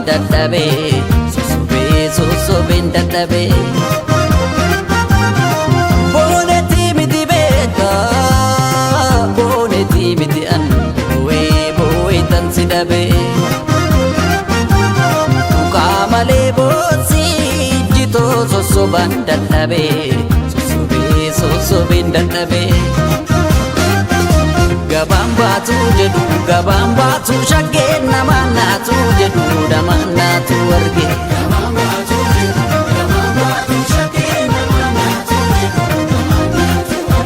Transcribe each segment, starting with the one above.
Dadhabee sosobee sosobeen dadhabee. Boonetii miti beekaa boonetii miti an boo'ee boo'ee tan si dhabee. Tuqaa malee boosii jitoo sosobaan dadhabee sosobee sosobeen dadhabee. Gabaan baatu jedhu gabaan baatu shaggeen namaan naatu jedhu namaan naatu arge.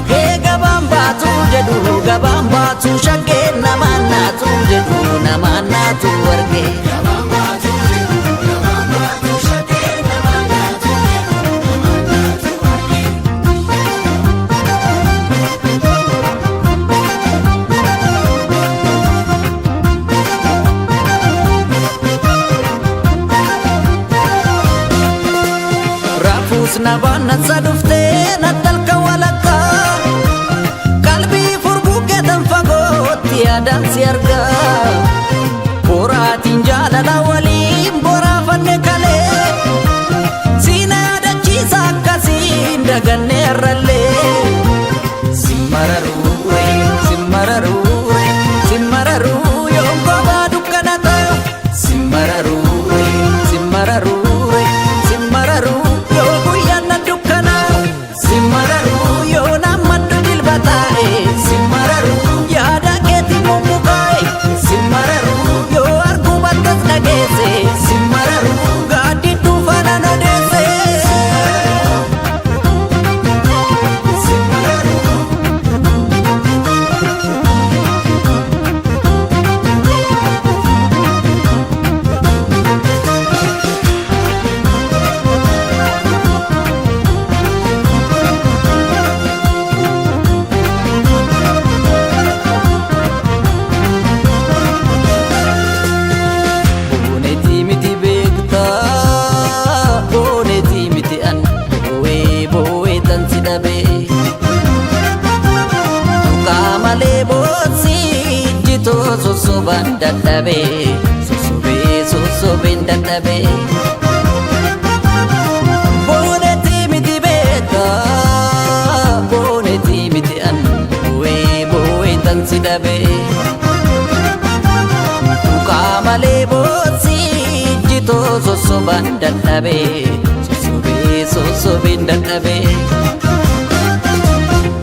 Hee gabaan baatu jedhu gabaan baatu shaggeen namaan naatu jedhu namaan naatu arge. Raafuus na baanna dhuftee na talka walakkaa qalbii furguggeetan fagootti yaadaan si argaa boraatiin jaalala waliin boraafanne kalee siina yaadachiisa akkasiin daganne har'allee simmararuure simmararuure simmararuu yoon kophaa dukkana ta'u simmararuure simmararuure simmararuu yoo guyyaan na dukkana simmararuu yoo naammaddu jilba taa'e simmararuu yaada keetti mummukaa'e simmararuu yoo arguu battas dhageesse simmararuu gaaddidduu faana na deesse. Boonetii miti beektaa boonetii miti an boo'ee boo'ee tan si dhabee. Tuqaa malee boosii jitoo sosobaan dadhabee sosobee sosobeen dadhabee. Boonetii miti beektaa boonetii miti an boo'ee boo'ee tan si dhabee. Tuqaa malee boosii jitoo sosobaan dadhabee sosobee sosobeen dadhabee.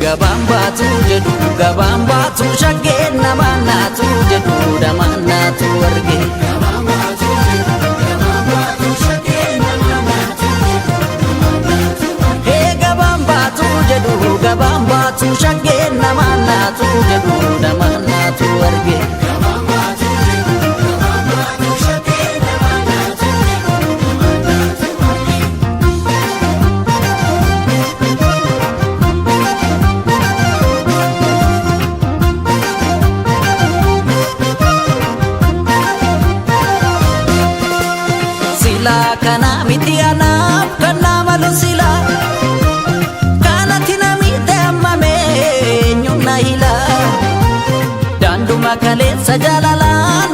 Gabaan baatu jedhu gabaan baatu shaggeen namaan naatu jedhu namaan naatu arge. Hee gabaan baatu jedhu gabaan baatu shaggeen namaan naatu jedhu namaan naatu arge. Silaa kana miti anaaf kan nama malu silaa kanatti namite ammame eenyuun na hila daanduma kaleessa jaalalaan